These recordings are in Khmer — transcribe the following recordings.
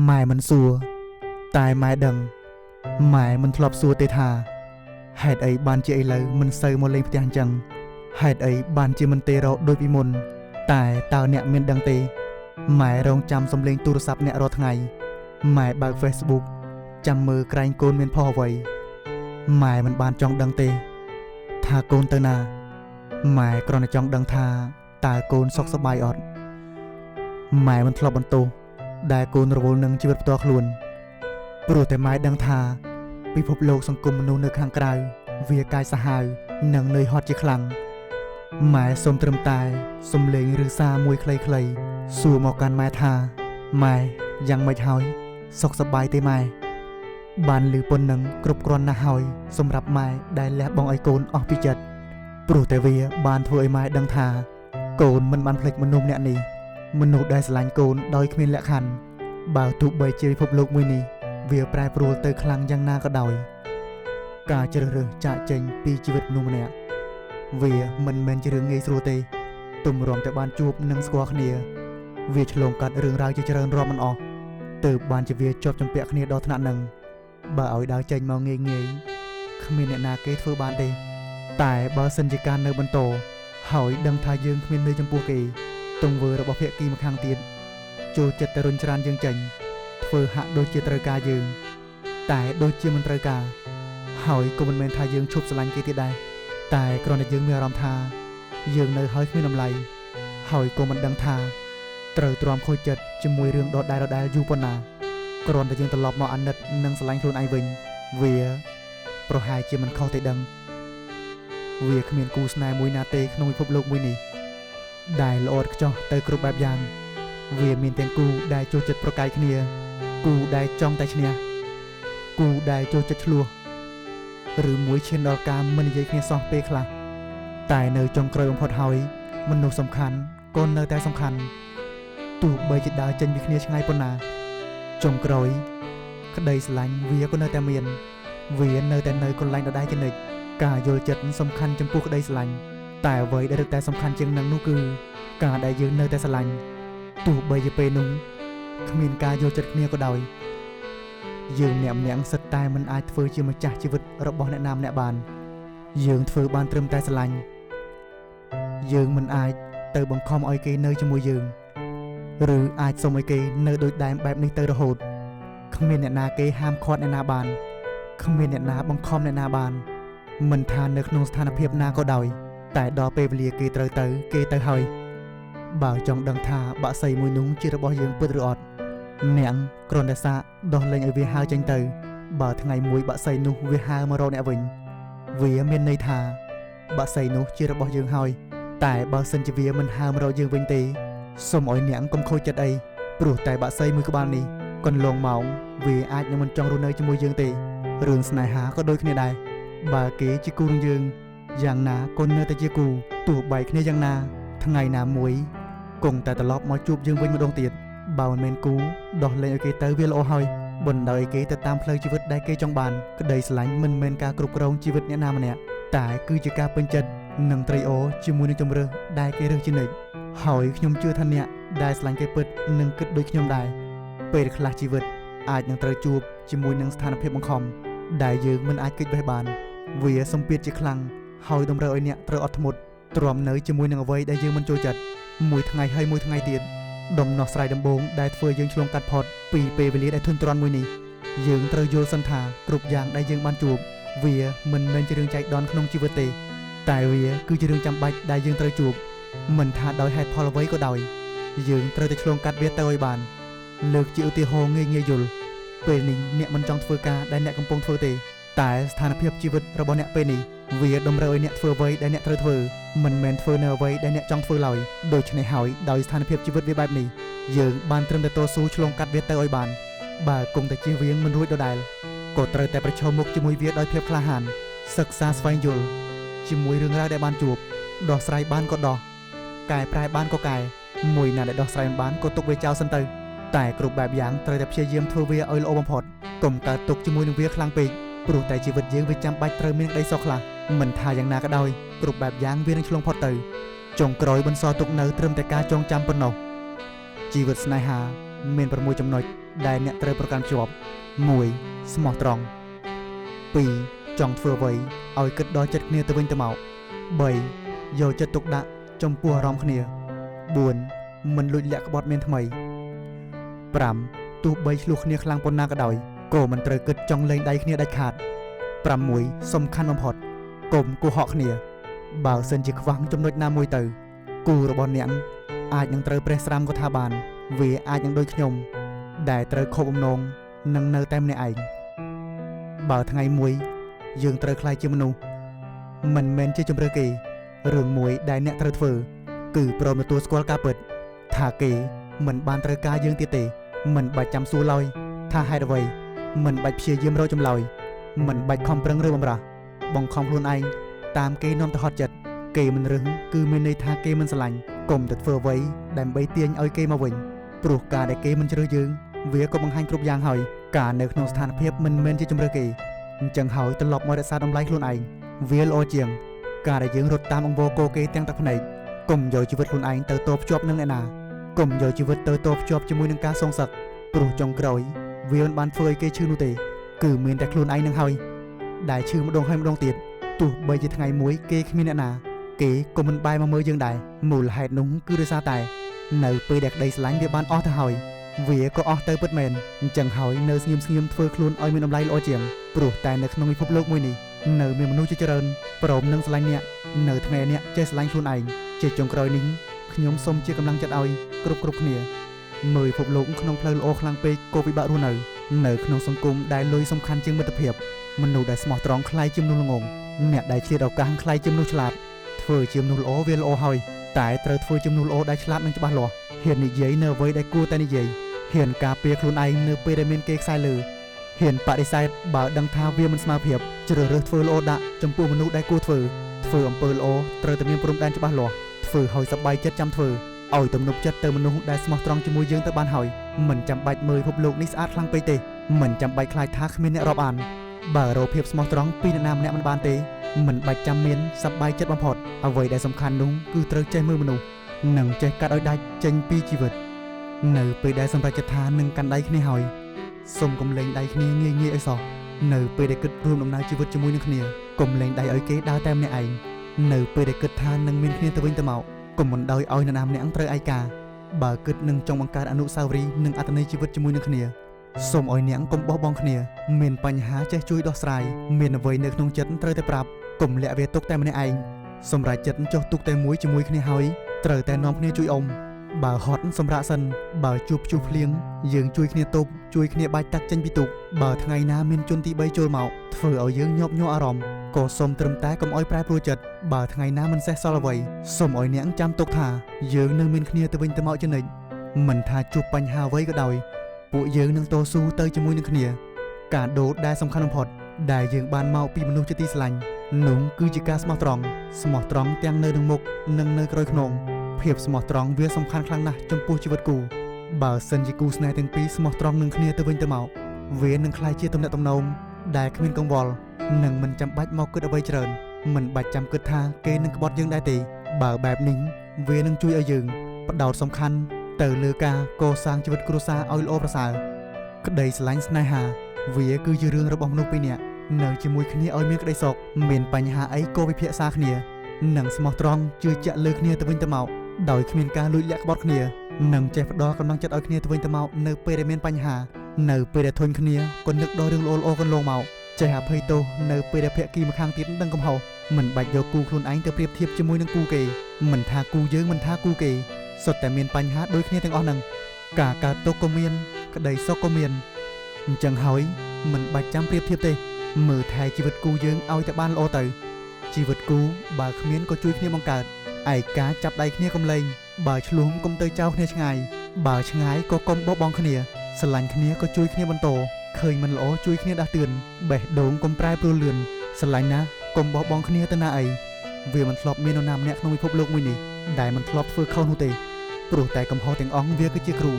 ម៉ែមិនសួរតែម៉ែដឹងម៉ែមិនធ្លាប់សួរទេថាហេតុអីបានជាឥឡូវមិនសូវមកលេងផ្ទះអញ្ចឹងហេតុអីបានជាមិនទេរកដូចពីមុនតែតើអ្នកមានដឹងទេម៉ែរងចាំសំឡេងទូរស័ព្ទអ្នករាល់ថ្ងៃម៉ែបើក Facebook ចាំមើលក្រែងកូនមានផុសអ្វីម៉ែមិនបានចង់ដឹងទេថាកូនទៅណាម៉ែគ្រាន់តែចង់ដឹងថាតើកូនសុខសប្បាយអត់ម៉ែមិនធ្លាប់បន្ទោសដែលកូនរវល់នឹងជីវិតផ្ទាល់ខ្លួនព្រោះតែម៉ែដឹងថាពិភពលោកសង្គមមនុស្សនៅខាងក្រៅវាកាយសាហាវនិងនឿយហត់ជាខ្លាំងម៉ែសូមត្រឹមតែសំឡេងឬសារមួយខ្លីៗសួរមកកាន់ម៉ែថាម៉ែយ៉ាងម៉េចហើយសុខសប្បាយទេម៉ែបានឮប៉ុណ្ណឹងគ្រប់គ្រាន់ណាស់ហើយសម្រាប់ម៉ែដែលលះបង់ឲ្យកូនអស់ពីចិត្តព្រោះតែវាបានធ្វើឲ្យម៉ែដឹងថាកូនមិនបានភ្លេចមនុស្សម្នាក់នេះមនុស្សដែលស្រឡាញ់កូនដោយគ្មានលក្ខខណ្ឌបើទោះបីជាពិភពលោកមួយនេះវាប្រែប្រួលទៅខ្លាំងយ៉ាងណាក៏ដោយការជ្រើសរើសចាកចេញពីជីវិតមនុស្សម្នាក់វាមិនមែនជារឿងងាយស្រួលទេទម្រាំតែបានជួបនិងស្គាល់គ្នាវាឆ្លងកាត់រឿងរ៉ាវជាច្រើនរាប់មិនអស់ទើបបានជាវាជាប់ជំពាក់គ្នាដល់ថ្នាក់នឹងបើឲ្យដើរចេញមកងាយងាយគ្មានអ្នកណាគេធ្វើបានទេតែបើសិនជាការនៅបន្តហើយដឹងថាយើងគ្មានន័យចំពោះគេទង្វើរបស់ភាគីម្ខាងទៀតចូលចិត្តតែរុញច្រានយើងចេញធ្វើហាក់ដូចជាត្រូវការយើងតែដូចជាមិនត្រូវការហើយក៏មិនមែនថាយើងឈប់ស្រឡាញ់គេទៀតដែរតែគ្រាន់តែយើងមានអារម្មណ៍ថាយើងនៅហើយគ្មានតម្លៃហើយក៏មិនដឹងថាត្រូវទ្រាំខូចចិត្តជាមួយរឿងដដែលៗយូរប៉ុណ្ណាគ្រាន់តែយើងត្រឡប់មកអាណិតនិងស្រឡាញ់ខ្លួនឯងវិញវាប្រហែលជាមិនខុសទេដឹងវាគ្មានគូស្នេហ៍មួយណាទេក្នុងពិភពលោកមួយនេះដែលល្អឥតខ្ចោះទៅគ្រប់បែបយ៉ាងវាមានទាំងគូដែលចូលចិត្តប្រកែកគ្នាគូដែលចង់តែឈ្នះគូដែលចូលចិត្តឆ្លោះឬមួយឈានដល់ការមិននិយាយគ្នាសោះពេលខ្លះតែនៅចុងក្រោយបំផុតហើយមនុស្សសំខាន់ក៏នៅតែសំខាន់ទោះបីជាដើរចេញពីគ្នាឆ្ងាយប៉ុណ្ណាចុងក្រោយក្តីស្រឡាញ់វាក៏នៅតែមានវានៅតែនៅកន្លែងដដែលជានិច្ចការយល់ចិត្តសំខាន់ចំពោះក្តីស្រឡាញ់តែអ្វីដែលរឹតតែសំខាន់ជាងនឹងនោះគឺការដែលយើងនៅតែស្រឡាញ់ទោះបីជាពេលនោះគ្មានការយល់ចិត្តគ្នាក៏ដោយយើងម្នាក់ៗសិតតែមិនអាចធ្វើជាម្ចាស់ជីវិតរបស់អ្នកណាម្នាក់បានយើងធ្វើបានត្រឹមតែស្រឡាញ់យើងមិនអាចទៅបង្ខំឲ្យគេនៅជាមួយយើងឬអាចសុំឲ្យគេនៅដូចដើមបែបនេះទៅរហូតគ្មានអ្នកណាគេហាមឃាត់អ្នកណាបានគ្មានអ្នកណាបង្ខំអ្នកណាបានមិនថានៅក្នុងស្ថានភាពណាក៏ដោយតែដល់ពេលវេលាគេត្រូវទៅគេទៅហើយបើចង់ដឹងថាបាក់សីមួយនោះជារបស់យើងពិតឬអត់អ្នកគ្រាន់តែសាកដោះលែងឲ្យវាហើរចេញទៅបើថ្ងៃមួយបាក់សីនោះវាហើរមករកអ្នកវិញវាមានន័យថាបាក់សីនោះជារបស់យើងហើយតែបើសិនជាវាមិនហើរមករកយើងវិញទេសូមឲ្យអ្នកកុំខូចចិត្តអីព្រោះតែបាក់សីមួយក្បាលនេះកន្លងមកវាអាចនឹងមិនចង់រស់នៅជាមួយយើងទេរឿងស្នេហាក៏ដូចគ្នាដែរបើគេជាគូនឹងយើងយ៉ាងណាក៏នៅតែជាគូទោះបែកគ្នាយ៉ាងណាថ្ងៃណាមួយគង់តែត្រឡប់មកជួបយើងវិញម្ដងទៀតបើមិនមែនគូដោះលែងឲ្យគេទៅវាល្អហើយបណ្ដោយឲ្យគេទៅតាមផ្លូវជីវិតដែលគេចង់បានក្តីស្រឡាញ់មិនមែនការគ្រប់គ្រងជីវិតអ្នកណាម្នាក់តែគឺជាការពេញចិត្តនិងត្រេកអរជាមួយនឹងជម្រើសដែលគេរើសជានិច្ចហើយខ្ញុំជឿថាអ្នកដែលស្រឡាញ់គេពិតនឹងគិតដូចខ្ញុំដែរពេលខ្លះជីវិតអាចនឹងត្រូវជួបជាមួយនឹងស្ថានភាពបង្ខំដែលយើងមិនអាចគេចវេះបានវាសម្ពាធជាខ្លាំងហើយតម្រូវឲ្យអ្នកត្រូវអត់ធ្មត់ទ្រាំនៅជាមួយនឹងអ្វីដែលយើងមិនចូលចិត្តមួយថ្ងៃហើយមួយថ្ងៃទៀតដំណោះស្រាយដំបូងដែលធ្វើយើងឆ្លងកាត់ផុតពីពេលវេលាដែលធុញទ្រាន់មួយនេះយើងត្រូវយល់សិនថាគ្រប់យ៉ាងដែលយើងបានជួបវាមិនមែនជារឿងចៃដន្យក្នុងជីវិតទេតែវាគឺជារឿងចាំបាច់ដែលយើងត្រូវជួបមិនថាដោយហេតុផលអ្វីក៏ដោយយើងត្រូវតែឆ្លងកាត់វាទៅឲ្យបានលើកជាឧទាហរណ៍ងាយៗយល់ពេលនេះអ្នកមិនចង់ធ្វើការដែលអ្នកកំពុងធ្វើទេតែស្ថានភាពជីវិតរបស់អ្នកពេលនេះវាតម្រូវឲ្យអ្នកធ្វើអ្វីដែលអ្នកត្រូវធ្វើមិនមែនធ្វើនៅអ្វីដែលអ្នកចង់ធ្វើឡើយដូច្នេះហើយដោយស្ថានភាពជីវិតវាបែបនេះយើងបានត្រឹមតែតស៊ូឆ្លងកាត់វាទៅឲ្យបានបើគង់តែជៀសវាងមិនរួចដដែលក៏ត្រូវតែប្រឈមមុខជាមួយវាដោយភាពក្លាហានសិក្សាស្វែងយល់ជាមួយរឿងរ៉ាវដែលបានជួបដោះស្រាយបានក៏ដោះកែប្រែបានក៏កែមួយណាដែលដោះស្រាយមិនបានក៏ទុកវាចោលសិនទៅតែគ្រប់បែបយ៉ាងត្រូវតែព្យាយាមធ្វើវាឲ្យល្អបំផុតកុំកើតទុកជាមួយនឹងវាខ្លាំងពេកព្រោះតែជីវិតយើងវាចាំបាច់ត្រូវមានក្តីសុខខ្លះមិនថាយ៉ាងណាក៏ដោយគ្រប់បែបយ៉ាងវានឹងឆ្លងផុតទៅចុងក្រោយបន្សល់ទុកនៅត្រឹមតែការចងចាំប៉ុណ្ណោះជីវិតស្នេហាមាន6ចំណុច ដែលអ្នកត្រូវប្រកាន់ភ្ជាប់1ស្មោះត្រង់2ចង់ធ្វើអ្វីឲ្យគិតដល់ចិត្តគ្នាទៅវិញទៅមក3យកចិត្តទុកដាក់ចំពោះអារម្មណ៍គ្នា4មិនលួចលាក់ក្បត់មានថ្មី5ទោះបីឆ្លោះគ្នាខ្លាំងប៉ុណ្ណាក៏ដោយក៏មិនត្រូវគិតចង់លែងដៃគ្នាដាច់ខាត6សំខាន់បំផុតកុំកុហកគ្នាបើសិនជាខ្វះចំណុចណាមួយទៅគូរបស់អ្នកអាចនឹងត្រូវប្រេះស្រាំក៏ថាបានវាអាចនឹងដូចខ្ញុំដែលត្រូវខົບបំណងនឹងនៅតែម្នាក់ឯងបើថ្ងៃមួយយើងត្រូវក្លាយជាមនុស្សមិនមែនជាជម្រើសគេរឿងមួយដែលអ្នកត្រូវធ្វើគឺព្រមទទួលស្គាល់ការពិតថាគេមិនបានត្រូវការយើងទៀតទេមិនបាច់ចាំសួរឡើយថាហេតុអ្វីមិនបាច់ព្យាយាមរកចម្លើយមិនបាច់ខំប្រឹងឬបំរាស់បង្ខំខ្លួនឯងតាមគេនាំទៅហត់ចិត្តគេមិនរឹងគឺមានន័យថាគេមិនស្រឡាញ់កុំទៅធ្វើអ្វីដើម្បីទាញឲ្យគេមកវិញព្រោះការដែលគេមិនជ្រើសយើងវាក៏បង្ហាញគ្រប់យ៉ាងហើយការនៅក្នុងស្ថានភាពមិនមែនជាជម្រើសគេអញ្ចឹងហើយត្រឡប់មករក្សាតម្លៃខ្លួនឯងវាល្អជាងការដែលយើងរត់តាមអង្វរកគេទាំងទឹកភ្នែកកុំយកជីវិតខ្លួនឯងទៅតភ្ជាប់នឹងអ្នកណាកុំយកជីវិតទៅតភ្ជាប់ជាមួយនឹងការសងសឹកព្រោះចុងក្រោយវាមិនបានធ្វើឲ្យគេឈឺនោះទេគឺមានតែខ្លួនឯងនឹងហើយដែលឈឺម្ដងហើយម្ដងទៀតទោះបីជាថ្ងៃមួយគេគ្មានអ្នកណាគេក៏មិនបែរមកមើលយើងដែរមូលហេតុនោះគឺដោយសារតែនៅពេលដែលក្តីស្រឡាញ់វាបានអស់ទៅហើយវាក៏អស់ទៅពិតមែនអញ្ចឹងហើយនៅស្ងៀមស្ងៀមធ្វើខ្លួនឲ្យមានតម្លៃល្អជាងព្រោះតែនៅក្នុងពិភពលោកមួយនេះនៅមានមនុស្សជាច្រើនព្រមនឹងស្រឡាញ់អ្នកនៅថ្ងៃអ្នកចេះស្រឡាញ់ខ្លួនឯងជាចុងក្រោយនេះខ្ញុំសូមជាកម្លាំងចិត្តឲ្យគ្រប់គ្នាមើលពិភពលោកក្នុងផ្លូវល្អខ្លាំងពេកក៏ពិបាករស់នៅនៅក្នុងសង្គមដែលលុយសំខាន់ជាងមិត្តភាពមនុស្សដែលស្មោះត្រង់ក្លាយជាមនុស្សល្ងងអ្នកដែលឆ្លៀតឱកាសក្លាយជាមនុស្សឆ្លាតធ្វើជាមនុស្សល្អវាល្អហើយតែត្រូវធ្វើជាមនុស្សល្អដែលឆ្លាតនិងច្បាស់លាស់ហ៊ាននិយាយនៅអ្វីដែលគួរតែនិយាយហ៊ានការពារខ្លួនឯងនៅពេលដែលមានគេខ្សែលើហ៊ានបដិសេធបើដឹងថាវាមិនស្មើភាពជ្រើសរើសធ្វើល្អដាក់ចំពោះមនុស្សដែលគួរធ្វើធ្វើអំពើល្អត្រូវតែមានព្រំដែនច្បាស់លាស់ធ្វើឲ្យសប្បាយចិត្តចាំធ្វើឲ្យទំនុកចិត្តទៅមនុស្សដែលស្មោះត្រង់ជាមួយយើងទៅបានហើយមិនចាំបាច់មើលពិភពលោកនេះស្អាតខ្លាំងពេកទេមិនចាំបាច់ខ្លាចថាគ្មានអ្នករាប់អានបើរកភាពស្មោះត្រង់ពីអ្នកណាម្នាក់មិនបានទេមិនបាច់ចាំមានសប្បាយចិត្តបំផុតអ្វីដែលសំខាន់នោះគឺត្រូវចេះមើលមនុស្សនិងចេះកាត់ឲ្យដាច់ចេញពីជីវិតនៅពេលដែលសម្រេចចិត្តថានឹងកាន់ដៃគ្នាហើយសូមកុំលែងដៃគ្នាងាយងាយឲ្យសោះនៅពេលដែលគិតរួមដំណើរជីវិតជាមួយនឹងគ្នាកុំលែងដៃឲ្យគេដើរតែម្នាក់ឯងនៅពេលដែលគិតថានឹងមានគ្នាទៅវិញទៅមកកុំបណ្ដោយឲ្យនរណាម្នាក់ត្រូវឯកាបើគិតនឹងចង់បង្កើតអនុស្សាវរីយ៍និងអត្ថន័យជីវិតជាមួយនឹងគ្នាសូមឲ្យអ្នកកុំបោះបង់គ្នាមានបញ្ហាចេះជួយដោះស្រាយមានអ្វីនៅក្នុងចិត្តត្រូវតែប្រាប់កុំលាក់វាទុកតែម្នាក់ឯងសម្រាប់ចិត្តចុះទុកតែមួយជាមួយគ្នាហើយត្រូវតែនាំគ្នាជួយអុំបើហត់សម្រាប់សិនបើជួបព្យុះភ្លៀងយើងជួយគ្នាទប់ជួយគ្នាបាច់ទឹកចេញពីទូកបើថ្ងៃណាមានជនទី3ចូលមកធ្វើឲ្យយើងញាប់ញ័រអារម្មណ៍ក៏សូមត្រឹមតែកុំឲ្យប្រែប្រួលចិត្តបើថ្ងៃណាមិនសេះសល់អ្វីសូមឲ្យអ្នកចាំទុកថាយើងនឹងមានគ្នាទៅវិញទៅមកជានិច្ចមិនថាជួបបញ្ហាអ្វីក៏ដោយពួកយើងនឹងតស៊ូទៅជាមួយនឹងគ្នាការដូរដែលសំខាន់បំផុតដែលយើងបានមកពីមនុស្សជាទីស្រឡាញ់នោះគឺជាការស្មោះត្រង់ស្មោះត្រង់ទាំងនៅនឹងមុខនិងនៅក្រោយខ្នងភាពស្មោះត្រង់វាសំខាន់ខ្លាំងណាស់ចំពោះជីវិតគូបើសិនជាគូស្នេហ៍ទាំងពីរស្មោះត្រង់នឹងគ្នាទៅវិញទៅមកវានឹងក្លាយជាទំនាក់ទំនងដែលគ្មានកង្វល់និងមិនចាំបាច់មកគិតអ្វីច្រើនមិនបាច់ចាំគិតថាគេនឹងក្បត់យើងដែរទេបើបែបនេះវានឹងជួយឲ្យយើងផ្ដោតសំខាន់ទៅលើការកសាងជីវិតគ្រួសារឲ្យល្អប្រសើរក្តីស្រឡាញ់ស្នេហាវាគឺជារឿងរបស់មនុស្សពីរនាក់នៅជាមួយគ្នាឲ្យមានក្តីសុខមានបញ្ហាអីក៏ពិភាក្សាគ្នានិងស្មោះត្រង់ជឿជាក់លើគ្នាទៅវិញទៅមកដោយគ្មានការលួចលាក់ក្បត់គ្នានិងចេះផ្ដល់កម្លាំងចិត្តឲ្យគ្នាទៅវិញទៅមកនៅពេលដែលមានបញ្ហានៅពេលដែលធុញគ្នាក៏នឹកដល់រឿងល្អៗកន្លងមកចេះអភ័យទោសនៅពេលដែលភាគីម្ខាងទៀតដឹងកំហុសមិនបាច់យកគូខ្លួនឯងទៅប្រៀបធៀបជាមួយនឹងគូគេមិនថាគូយើងមិនថាគូគេសុទ្ធតែមានបញ្ហាដូចគ្នាទាំងអស់ហ្នឹងការកើតទុក្ខក៏មានក្តីសុខក៏មានអញ្ចឹងហើយមិនបាច់ចាំប្រៀបធៀបទេមើលថែជីវិតគូយើងឲ្យតែបានល្អទៅជីវិតគូបើគ្មានក៏ជួយគ្នាបង្កើតឯកាចាប់ដៃគ្នាកុំលែងបើឆ្លួងកុំទៅចោលគ្នាឆ្ងាយបើឆ្ងាយក៏កុំបោះបង់គ្នាស្រឡាញ់គ្នាក៏ជួយគ្នាបន្តឃើញមិនល្អជួយគ្នាដាស់តឿនបេះដូងកុំប្រែប្រួលលឿនស្រឡាញ់ណាស់កុំបោះបង់គ្នាទៅណាអីវាមិនធ្លាប់មាននរណាម្នាក់ក្នុងពិភពលោកមួយនេះដែលមិនធ្លាប់ធ្វើខុសនោះទេព្រោះតែកំហុសទាំងអង្គវាគឺជាគ្រូ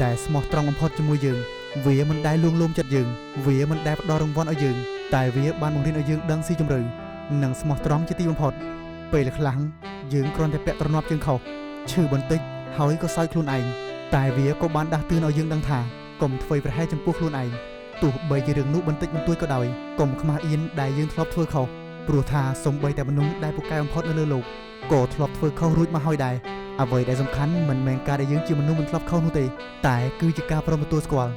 ដែលស្មោះត្រង់បំផុតជាមួយយើងវាមិនដែលលួងលោមចិត្តយើងវាមិនដែលផ្ដល់រង្វាន់ឲ្យយើងតែវាបានបង្រៀនឲ្យយើងដឹងស៊ីជម្រៅនិងស្មោះត្រង់ជាទីបំផុតពេលខ្លះយើងគ្រាន់តែពាក់ទ្រនាប់ជើងខុសឈឺបន្តិចហើយក៏សើចខ្លួនឯងតែវាក៏បានដាស់តឿនឲ្យយើងដឹងថា កុំធ្វើប្រហែសចំពោះខ្លួនឯងទោះបីជារឿងនោះបន្តិចបន្តួចក៏ដោយកុំខ្មាស់អៀនដែលយើងធ្លាប់ធ្វើខុសព្រោះថាសូម្បីតែមនុស្សដែលពូកែបំផុតនៅលើលោកក៏ធ្លាប់ធ្វើខុសរួចមកហើយដែរអ្វីដែលសំខាន់មិនមែនការដែលយើងជាមនុស្សមិនធ្លាប់ខុសនោះទេតែគឺជាការព្រមទទួលស្គាល់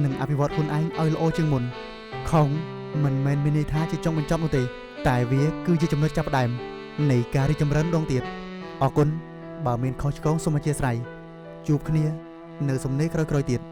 និងអភិវឌ្ឍខ្លួនឯងឲ្យល្អជាងមុនខុសមិនមែនមានន័យថាជាចុងបញ្ចប់នោះទេតែវាគឺជាចំណុចចាប់ផ្ដើមនៃការរីកចម្រើនម្ដងទៀតអរគុណបើមានខុសឆ្គងសូមអធ្យាស្រ័យជួបគ្នានៅសំណេរក្រោយៗទៀត។